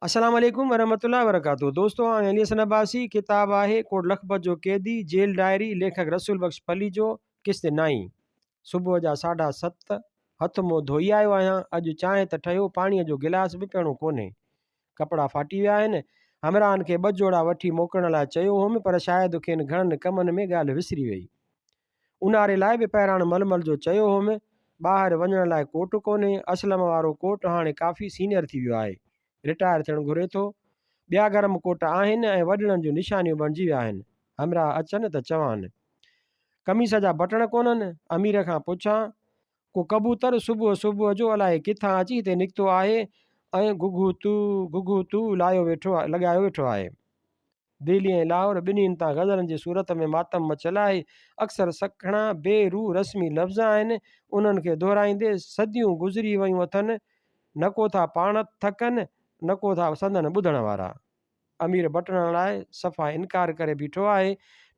السلام عليڪم ورحمة الله وبرڪاته دوستو آئون علي حسن عباسي ڪتاب آهي ڪوٽ لکپت جو قيدي جيل ڊائري ليکڪ رسول بخش پليجو قسط نائين صبح جا ساڍا ست هٿ منهن ڌوئي آيو آهيان اڄ چانهه ته ٺهيو پاڻيء جو گلاس به پيئڻو ڪونهي ڪپڙا ڦاٽي ويا آهن همراهن کي ٻه جوڙا وٺي موڪلڻ لاء چيو هوم پر شايد کين گهڻن ڪمن ۾ ڳالهه وسري وئي اونهاري لاء به پهراڻ ململ جو چيو هوم. ٻاهر وڃڻ لاء ڪوٽ ڪونهي. اسلم وارو ڪوٽ هاڻي ڪافي سينئر ٿي ويو آهي. رٽائر ٿيڻ گهري ٿو. ٻيا گرم ڪوٽ آهن ۽ وڏڙن جون نشانيون بڻجي ويا آهن. همراهه اچن ته چوان. قميص جا بٽڻ ڪونهن. امير کان پڇان. ڪو ڪبوتر صبح صبح جو الائي ڪٿان اچي هتي نڪتو آهي ۽ گگهو تو گگهو تو لايو ويٺو لڳايو ويٺو آهي. دهلي ۽ لاهور ٻنهين تان غزلن جي صورت ۾ ماتم مچيل آهي. اڪثر سکڻا بي روح رسمي لفظ آهن، انهن کي دهرائيندي صديون گذري ويون اٿن، نڪو ٿا پاڻ ٿڪن، نڪو ٿا سندن ٻڌڻ وارا. امير بٽڻ لاء صفا انڪار ڪري بيٺو آهي.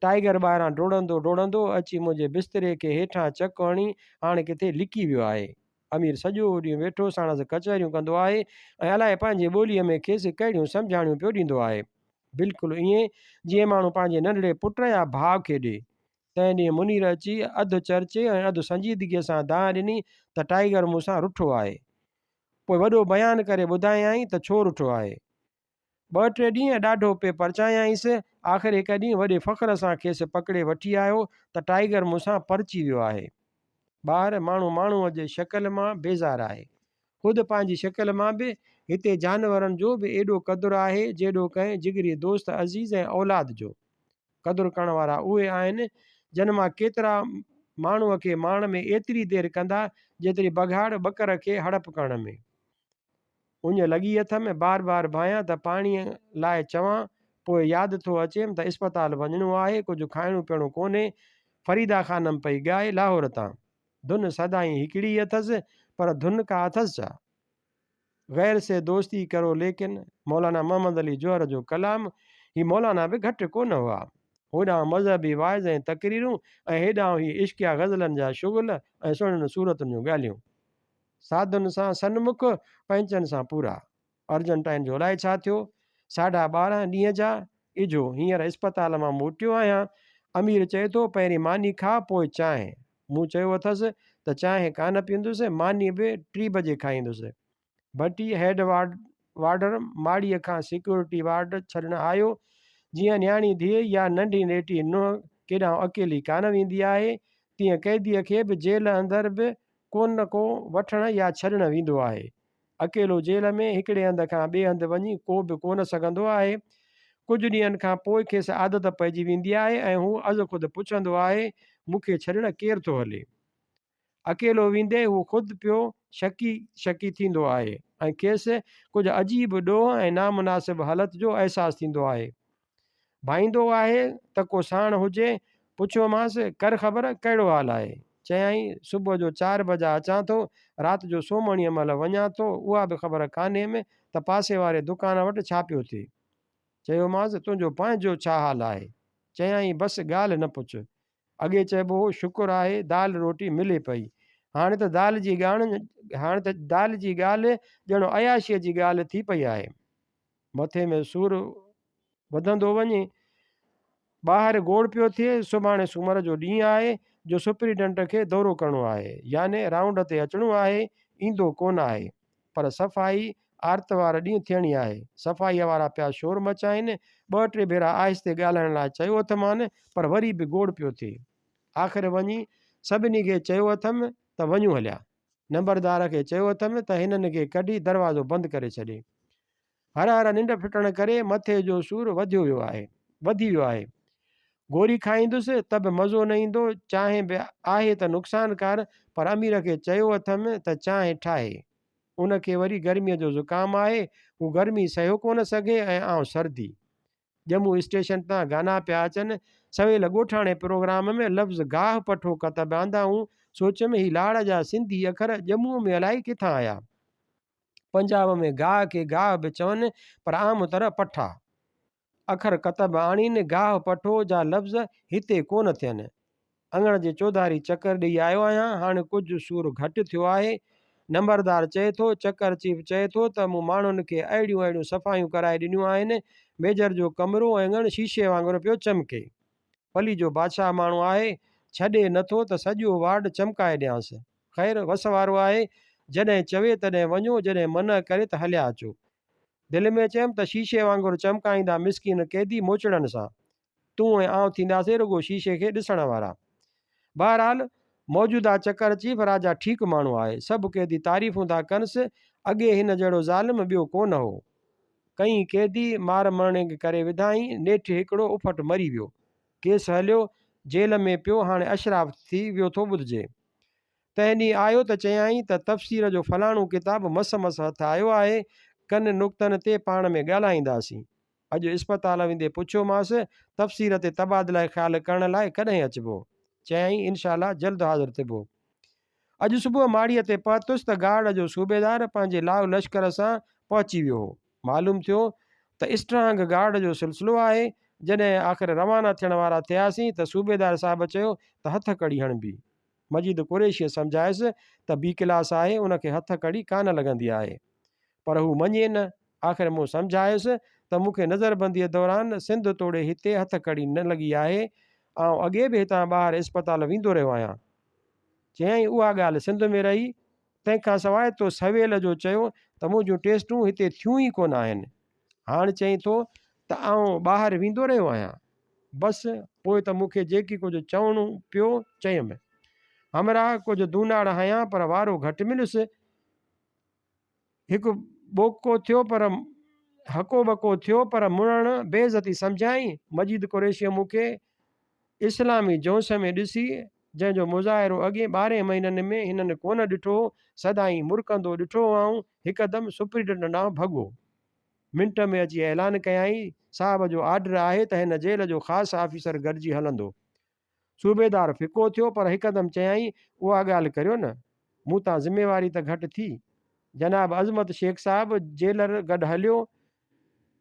ٽائيگر ٻاهران ڊوڙندو ڊوڙندو اچي منهنجي بستري کي هيٺان چڪ هڻي هاڻ ڪٿي لڪي ويو آهي. امير سڄو ڏينهن ويٺو ساڻس ڪچهريون ڪندو آهي ۽ الائي پنهنجي ٻوليء ۾ کيس ڪهڙيون سمجهاڻيون پيو ڏيندو آهي. بلڪل ائين جيئن ماڻهو پنهنجي ننڍڙي پٽ يا ڀاء کي ڏي. تنهن ڏينهن منير اچي اڌ چرچي ۽ اڌ سنجيدگيء سان دانهن ڏني ته ٽائيگر مون سان رٺو آهي. پوء وڏو بيان ڪري ٻڌايائين ته ڇو رٺو آهي. ٻه ٽي ڏينهن ڏاڍو پئي پرچايائينس. آخر هڪ ڏينهن وڏي فخر سان کيس پڪڙي وٺي آيو ته ٽائيگر مون سان پرچي ويو آهي. ٻاهر ماڻهو ماڻهوء جي شڪل مان بيزار آهي. خود پنهنجي شڪل مان به. هتي جانورن جو به ايڏو قدر آهي جيڏو ڪنهن جگري دوست عزيز ۽ اولاد جو. قدر ڪرڻ وارا اهي آهن جن مان ڪيترا ماڻهوء کي مارڻ ۾ ايتري دير ڪندا جيتري بگهاڙ ٻڪر کي هڙپ ڪرڻ ۾. اڃ لڳي اٿم، بار بار ڀانيان ته پاڻيء لاء چوان، پوء ياد ٿو اچيم ته اسپتال وڃڻو آهي، ڪجهه کائڻو پيئڻو ڪونهي. فريده خانم پئي ڳائي لاهور تان. ڌن سدائين هڪڙي ئي اٿس، پر ڌن ڪا اٿس ڇا؟ غير سي دوستي ڪرو ليڪن، مولانا محمد علي جوهر جو ڪلام، هي مولانا به گهٽ ڪونه هئا. هوڏانهن مذهبي واعظ ۽ تقريرون ۽ هيڏانهن هي عشقيه غزلن جا شغل ۽ سهڻين صورتن جون ڳالهيون. ساڌن سان سنمک، پنهنچن سان پورا. ارجنٽائن جو الائي ڇا ٿيو؟ ساڍا 12 ڏينهن جا، اجهو هينئر اسپتال مان موٽيو آهيان. امير چئي ٿو، پهرين ماني کاء پوء چانهه. مون چيو اٿس ته چانهه ڪانه پيئندس، ماني به ٽي بجي کائيندس. ڀٽي هيڊ وارڊر ماڙيء کان سيڪيورٽي وارڊ ڇڏڻ آيو. جيئن نياڻي ڌيء يا ننڍي نيٽي نونهن ڪيڏانهن اڪيلي ڪانه ويندي آهي، تيئن قيديء کي به جيل اندر به ڪو نه ڪو وٺڻ يا ڇڏڻ ويندو آهي. اڪيلو جيل ۾ هڪڙي هنڌ کان ٻئي هنڌ وڃي ڪو به ڪو نه سگهندو آهي. ڪجهه ڏينهن کان پوء کيس عادت پئجي ويندي آهي ۽ هو ازخود پڇندو آهي، مون کي ڇڏڻ ڪير ٿو هلي؟ اڪيلو ويندي هو خود پيو شڪي شڪي ٿيندو آهي ۽ کيس ڪجهه عجيب ڏوهه ۽ نامناسب هلت جو احساس ٿيندو آهي. ڀائيندو آهي ته ڪو ساڻ هجي. پڇيومانس، ڪر خبر، ڪهڙو حال آهي؟ چيائين، صبح جو چار بجا اچان ٿو، رات جو سومهڻيء مهل وڃان ٿو، اها به خبر ڪانهيم ته پاسي واري دڪان وٽ ڇا پيو ٿئي. چيومانس، تنهنجو پنهنجو ڇا حال آهي؟ چيائين، بس ڳالهه نه پڇ. اڳي چئبو هو، شڪر آهي دال روٽي ملي پئي. هاڻي ته دال جي ڳاڻ هاڻي ته دال جي ڳالهه ڄڻ عياشيء جي ڳالهه ٿي پئي آهي. مٿي ۾ سور وڌندو وڃي. ٻاهر گوڙ پيو ٿئي. سڀاڻي سومر جو ڏينهن آهي جو سپريڊنٽ کي دورو ڪرڻو آهي يعني رائونڊ تي اچڻو آهي. ايندو ڪونه آهي. پر صفائي آرتوار ڏينهن ٿيڻي آهي. صفائيء وارا پيا شور مچائين. ٻه ٽي ڀيرا آهستي ڳالهائڻ لاء چيو اٿمان پر وري به گوڙ پيو ٿئي. آخر وڃي سڀني کي چيو اٿم ته وڃون هليا. نمبردار کي چيو اٿم ته هنن کي ڪڍي دروازو بند ڪري ڇڏي. هر هر ننڊ ڦٽڻ ڪري مٿي جو سور وڌيو ويو آهي وڌي ويو آهي. گوري کائيندس ته به مزو نه ايندو، چانهه به آهي ته نقصانڪار، پر امير کي چيو اٿم ته چانهه ٺاهي. ان کي وري گرميء جو زڪام آهي، هو گرمي سهيو ڪونه سگهي ۽ آئون سردي. ڄمون اسٽيشن تان گانا پيا اچن. سويل ڳوٺاڻي پروگرام ۾ لفظ گاهه پٺو ڪتب آندائون. سوچيم هي لاڙ جا سنڌي اکر ڄمونء ۾ الائي ڪٿان آيا. پنجاب ۾ گاهه کي گاهه به چون پر عام طرح پٺا. اکر ڪتب آڻين، گاهه پٺو جا لفظ هتي ڪونه ٿين. اڱڻ جي چوڌاري چڪر ڏيئي آيو آهيان، هاڻي ڪجهه سور گهٽ ٿيو آهي. نمبردار چئي ٿو، چڪر چيف چئي ٿو ته مون ماڻهن کي اهڙيون اهڙيون صفايون ڪرائي ڏنيون آهن، ميجر جو ڪمرو ۽ اڱڻ شيشي وانگر پيو چمڪي. پليجو بادشاهه ماڻهو آهي، ڇڏي نه ٿو ته سڄو وارڊ چمڪائي ڏيانس. خير، وس وارو آهي، جڏهن چوي تڏهن وڃو، جڏهن منع ڪري ته هليا اچو. دل ۾ چيم ته شيشي وانگر چمڪائيندا مسڪين قيدي موچڙن سان. تون ۽ آئون ٿينداسين رڳو شيشي کي ڏسڻ وارا. بهرحال موجوده چڪر چيف راجا ٺيڪ ماڻهو آهي. سڀ قيدي تعريفون ٿا ڪنس. اڳي هن جهڙو ظالم ٻيو ڪونه هو. ڪئين قيدي مار مرڻينگ ڪري وڌائين. نيٺ هڪڙو اڦٽ مري ويو. ڪيس هليو. جيل ۾ پيو. هاڻي اشراف ٿي ويو ٿو ٻڌجي. تنهن ڏينهن آيو ته چيائين ته تفسير جو فلاڻو ڪتاب مس مس هٿ آيو آهي. ڪن نقطن تي پاڻ ۾ ڳالهائينداسين. اڄ اسپتال ويندي پڇيومانس، تفسير تي تبادله خيال ڪرڻ لاء ڪڏهن اچبو؟ چيائين، انشاء الله جلد حاضر ٿبو. اڄ صبح ماڙيء تي پهتس ته گارڊ جو صوبيدار پنهنجي لاء لشڪر سان پهچي ويو هو. معلوم ٿيو ته اسٽرانگ گارڊ جو سلسلو آهي. جڏهن آخر روانا ٿيڻ وارا ٿياسين ته صوبيدار صاحب چيو ته هٿ ڪڙي هڻبي. مجيد قريشيء سمجهايس ته بي ڪلاس آهي، ان کي هٿ ڪڙي ڪانه لڳندي آهي. پر هو مڃي نه. آخر مون سمجهايس ته مون کي نظربنديء دوران سنڌ توڙي هتي هٿ ڪڙي نه لڳي آهي. آئون اڳي به هتان ٻاهر اسپتال ويندو رهيو آهيان. چيائين اها ڳالهه سنڌ ۾ رهي. تنهن کان سواء تو سويل جو چيو ته منهنجون ٽيسٽون هتي ٿيون ئي ڪونه آهن. هاڻ چئين ٿو ته آئون ٻاهر ويندو رهيو آهيان. بس پوء ته مون کي جيڪي ڪجهه چوڻو پيو چيم. همراهه ڪجهه دوناڙ هنيا پر وارو گهٽ مليس. هڪ ٻوڪو ٿيو پر هڪو ٻڪو ٿيو پر مڙڻ بي عزتي سمجهيائين. مجيد قريشيء مون کي اسلامي جوش ۾ ڏسي، جنهن جو مظاهرو اڳين ٻارهين مهينن ۾ هنن ڪونه ڏٺو هو، سدائين مرڪندو ڏٺو هئائون، هڪدم سپرنٽنڊنٽ ڏانهن ڀڳو. منٽ ۾ اچي اعلان ڪيائين، صاحب جو آرڊر آهي ته هن جيل جو خاص آفيسر گڏجي هلندو. صوبيدار ڦڪو ٿيو پر هڪدم چيائين، اها ڳالهه ڪريو نه، مون تان ذميواري ته گهٽ ٿي. جناب عظمت شيخ صاحب جيلر گڏ هليو.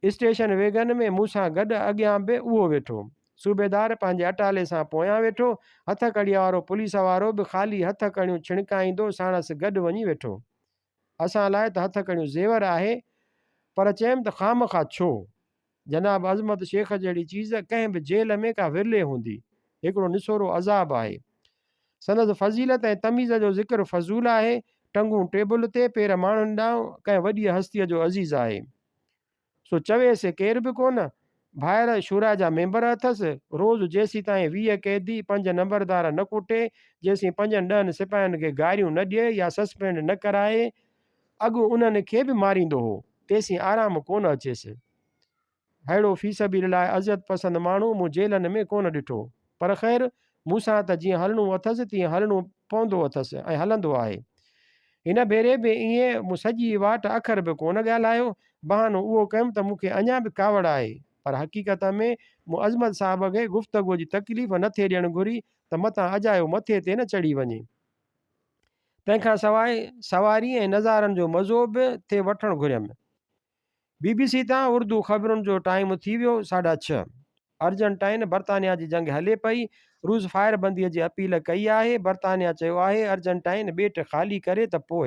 اسٽيشن ويگن ۾ مون سان گڏ اڳيان به اهو ويٺو. صوبيدار پنهنجي اٽالي سان پويان ويٺو. هٿ ڪڙيء وارو پوليس وارو به خالي هٿ ڪڙيون ڇڻڪائيندو ساڻس گڏ وڃي ويٺو. اسان لاء ته هٿ ڪڙيون زيور آهي، پر چيم ته خوامخواه ڇو؟ جناب عظمت شيخ جهڙي چيز ڪنهن به جيل ۾ ڪا ورلي هوندي. هڪڙو نسورو عذاب آهي. سندس فضيلت ۽ تميز جو ذڪر فضول آهي. ٽنگون ٽيبل تي، پير ماڻهن ڏانهن، ڪنهن وڏيء هستيء جو عزيز آهي. سو چويس ڪير به ڪونه. ڀائر شورا جا ميمبر اٿس. روز جيسيتائين 20 قيدي، پنج نمبردار نه ڪٽي، جيسين پنجن ڏهن سپاهين کي گاريون نه ڏئي يا سسپينڊ نه ڪرائي، اڳ انهن کي به ماريندو هو، تيسين آرام ڪونه اچيس. ههڙو في سبيل الله اذيت پسند ماڻهو مون جيلن ۾ ڪونه ڏٺو. پر خير، مون سان ته جيئن هلڻو اٿس تيئن هلڻو پوندو اٿس ۽ هلندو آهي. هن ڀيري به ائين مون سڄي واٽ اکر به ڪونه ڳالهايو. بهانو اهو ڪيم ته مون کي اڃا به ڪاوڙ آهي. پر حقيقت ۾ مون عظمت صاحب کي گفتگوء جي تڪليف نه ٿي ڏيڻ گهري ته متان اجايو مٿي تي نه چڙهي وڃي. تنهن کان سواء سواري ۽ نظارن جو مزو به ٿي وٺڻ گهريم. بي بي سي تان اردو خبرن جو ٽائيم ٿي ويو 6:30. ارجنٽائن برطانيا جي جنگ هلي پئي، روس فائر بندي جي اپيل ڪئي آهي، برطانيا چيو آهي ارجنٽائن ٻيٽ خالي ڪري ته پوء.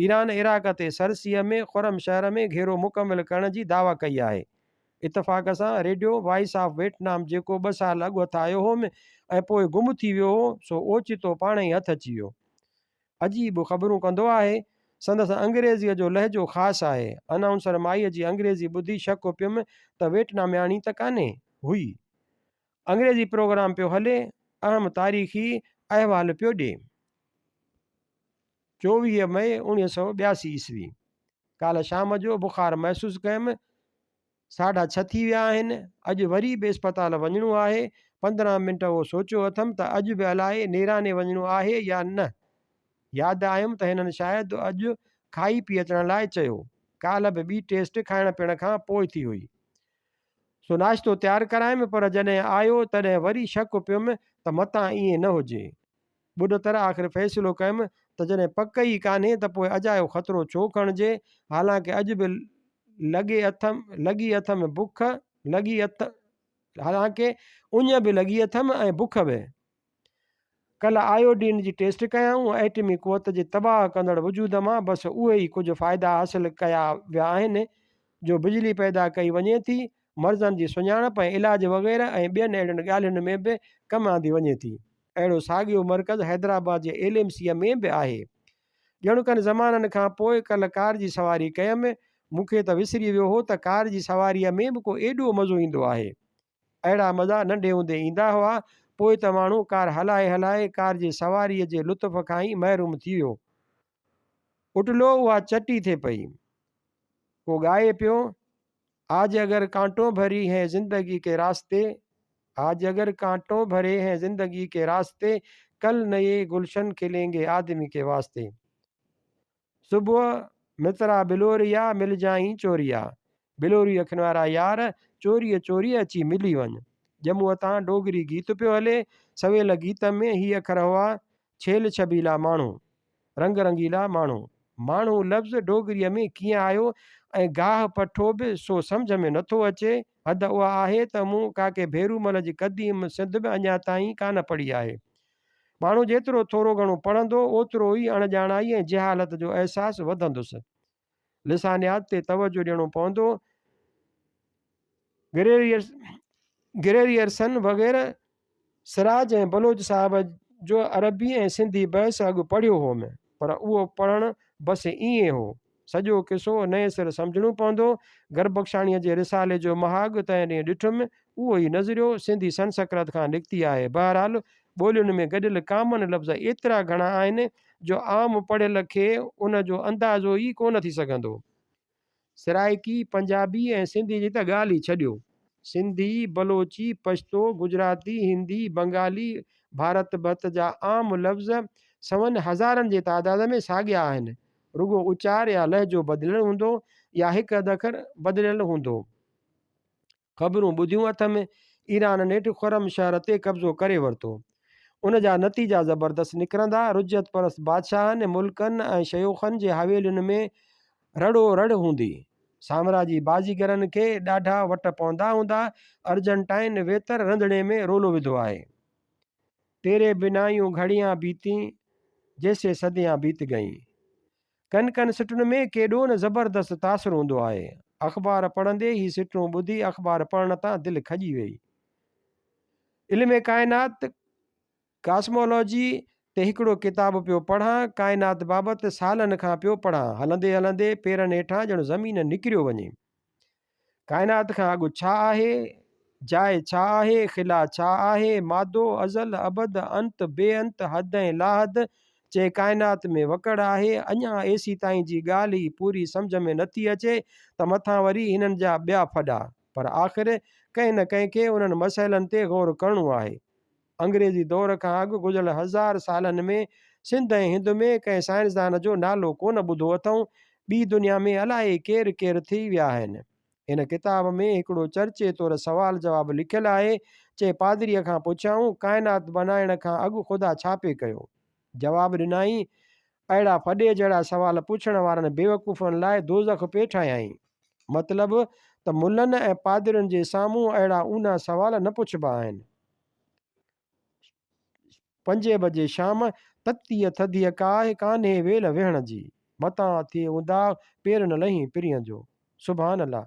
ايران عراق تي سرسيء ۾ خرم شهر ۾ گهيرو مڪمل ڪرڻ جي دعويٰ ڪئي آهي. اتفاق سان ريڊيو وائس آف ويٽنام جيڪو ٻه سال اڳ هٿ آيو هوم ۽ پوء گم ٿي ويو هو سو اوچتو پاڻهئي هٿ اچي ويو. عجيب خبرون ڪندو آهي. سندس انگريزيء جو لهجو خاص آهي. انائونسر مائيء جي انگريزي ٻڌي شڪ پيم ته ويٽنامياڻي ته ڪانهي. هئي. انگريزي پروگرام پيو هلي. اهم تاريخي احوال پيو ڏئي. 24 مئي 1982 عيسوي. ڪالهه شام جو بخار محسوس ڪيم. 6:30 ٿي ويا آهن. اڄ وري به اسپتال وڃڻو آهي. 15 منٽ اهو سوچيو اٿم ته اڄ به الائي نيراني وڃڻو آهي يا نه. ياد آيم ته هنن شايد اڄ کائي پي اچڻ لاء چيو. ڪالهه به ٻي ٽيسٽ کائڻ پيئڻ کان پوء ٿي هئي. سو ناشتو تيار ڪرايم پر جڏهن آيو تڏهن وري شڪ پيم ته متان ائين نه هجي. ٻڏتر آخر فيصلو ڪيم ته جڏهن پڪ ئي ڪانهي ته پوء اجايو خطرو ڇو کڻجي، حالانڪه اڄ به لڳي اٿم لڳي اٿم بک لڳي اٿ حالانڪه اڃ به لڳي اٿم ۽ بک به. ڪلهه آيوڊين جي ٽيسٽ ڪيائون، ائٽمي قوت جي تباهه ڪندڙ وجود مان بس اهي ئي ڪجهه فائدا حاصل ڪيا ويا آهن، جو بجلي پيدا ڪئي وڃي ٿي، مرضن جي سڃاڻپ ۽ علاج وغيره ۽ ٻين اهڙين ڳالهين ۾ به ڪم آندي وڃي ٿي. اهڙو ساڳيو مرڪز حيدرآباد جي ايل ايم سيء ۾ به آهي. ڄڻ ڪن زمانن کان پوء ڪلهه ڪار جي سواري ڪيم، مون کي ته وسري ويو هو ته ڪار جي سواريء ۾ به ڪو ايڏو مزو ايندو آهي. اهڙا مزا ننڍي هوندي ايندا هئا، پوء ته ماڻهو ڪار هلائي هلائي ڪار جي سواريء جي لطف کان ئي محروم ٿي ويو. اٽلو اها چٽي ٿي پئي. ڪو ڳائي پيو، آج اگر ڪانٽو ڀري هين زندگي ڪي راستي، آج اگر ڪانٽو ڀري هين زندگي ڪي راستي، ڪل نئي گلشن کلين گي آدمي ڪي واسطي. صبح مترا بلوريا مل جائين چوريا، بلوري اکين وارا يار، چوريء چوريء اچي ملي وڃ. ڄمونء تان ڊوگري گيت پيو هلي. سويل گيت ۾ هي اکر هئا، ڇيل ڇبيلا ماڻهو، رنگ رنگيلا ماڻهو. ماڻهو لفظ ڊوگريء ۾ ڪيئن آيو ۽ گاهه پٺو به سو سمجهه ۾ نٿو اچي. حد اها آهي ته مون ڪاڪي ڀيرومل جي قديم سنڌ به اڃا تائين ڪانه پڙهي آهي. ماڻهو جيترو ٿورو گهڻو پڙهندو، اوترو ئي اڻڄاڻائي ۽ جهالت جو احساس وڌندس. لسانيات تي توجهه ڏيڻو پوندو. گريئرسن وغيره سراج ۽ بلوچ صاحب جو عربي ۽ سنڌي بحث اڳ پڙهيو هوم، پر اهو پڙهڻ بس ائين هو. سڄو قصو نئين سر سمجهڻو پوندو. گربخشاڻيء جي رسالي جو مهاڳ تنهن ڏينهن ڏٺم، اهو ئي نظريو سنڌي سنسڪرت کان نڪتي آهي. بهرحال ٻولين ۾ گڏيل ڪامن لفظ ايترا گهڻا آهن جو عام پڙهيل کي ان جو اندازو ئي ڪونه ٿي سگهندو. سرائيڪي، پنجابي ۽ سنڌي جي ته ڳالهه ئي ڇڏيو. سنڌي، بلوچي، پشتو، گجراتي، هندي، بنگالي، ڀارت ڀت جا عام لفظ سون هزارن جي تعداد ۾ ساڳيا آهن. رڳو اچار يا لهجو بدليل هوندو يا هڪ اڌ اکر بدليل هوندو. خبرون ٻڌيون اٿم، ايران نيٺ خرم شهر تي قبضو ڪري ورتو. ان جا نتيجا زبردست نڪرندا. رجعت پرست بادشاهن، ملڪن ۽ شيوخن جي حويلين ۾ رڙو رڙ هوندي. سامراجي بازيگرن کي ڏاڍا وٽ پوندا هوندا. ارجنٽائن ويتر رنڌڻي ۾ رولو وڌو آهي. تيري بنا يون گهڙيان بيتين، جيسي صديان بيت گئين. ڪن ڪن سٽن ۾ ڪيڏو نه زبردست تاثر هوندو آهي. اخبار پڙهندي هي سٽون ٻڌي اخبار پڙهڻ تان دل کڄي ويئي. علم ڪائنات، Cosmology، تي هڪڙو ڪتاب پيو پڙهان، ڪائنات بابت سالن کان پيو پڙهان، هلندي هلندي پيرن هيٺان ڄڻ زمين نڪريو وڃي. ڪائنات کان اڳ ڇا آهي؟ جاء ڇا آهي؟ خلا ڇا آهي؟ مادو، ازل، ابد، انت، بي انت، حد ۽ لاحد، چي ڪائنات ۾ وڪڙ آهي. اڃا ايسيتائين جي ڳالهه ئي پوري سمجهه ۾ نٿي اچي ته مٿان وري هنن جا ٻيا ڦڏا. پر آخر ڪنهن نه ڪنهن کي انهن مسئلن تي غور ڪرڻو آهي. انگريزي دور کان اڳ گذريل هزار سالن ۾ سنڌ ۽ هند ۾ ڪنهن سائنسدان جو نالو ڪونه ٻڌو اٿئون. ٻي دنيا ۾ الائي ڪير ڪير ٿي ويا آهن. هن ڪتاب ۾ هڪڙو چرچي طور سوال جواب لکيل آهي، چي پادريء کان پڇيائون، ڪائنات بنائڻ کان اڳ خدا ڇا پئي ڪيو؟ جواب ڏنائين، اهڙا ڦڏي جهڙا سوال پڇڻ وارن بيوقوفن لاء دوزخ پئي ٺاهيائين. مطلب ته ملن ۽ پادرين جي سامهون اهڙا اونها سوال نه پڇبا آهن. پنجين بجي شام، تتيء ٿڌيء ڪاهه، ڪانهي ويل ويهڻ جي. متان ٿئي اونداهه، پير نه لهين پرينء جو. سبحان الله!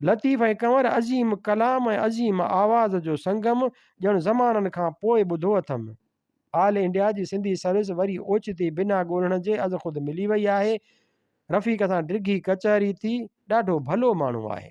لطيف ۽ ڪنور عظيم ڪلام ۽ عظيم آواز جو سنگم ڄڻ زمانن کان پوء ٻڌو اٿم. آل انڊيا جي سنڌي سروس وري اوچتي بنا ڳولڻ جي ازخود ملي وئي آهي. رفيق سان ڊگهي ڪچهري ٿي، ڏاڍو ڀلو ماڻهو آهي.